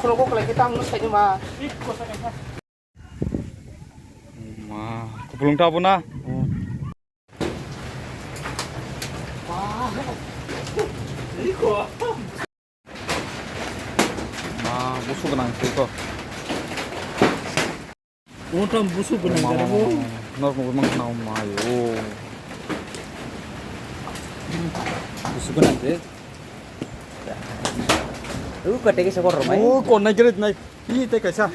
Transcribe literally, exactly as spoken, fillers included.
Kolo kok lai kita mung sai ma. Ma, kupulung ta buna. Ma, busu gwnang sih kok. Otam busu gwnang gari bu. Nok nok mang nau mai o. Busu gwnang de. Lu kate ke sokor romai. O kon nai gret nai. Ih, tei kaisa.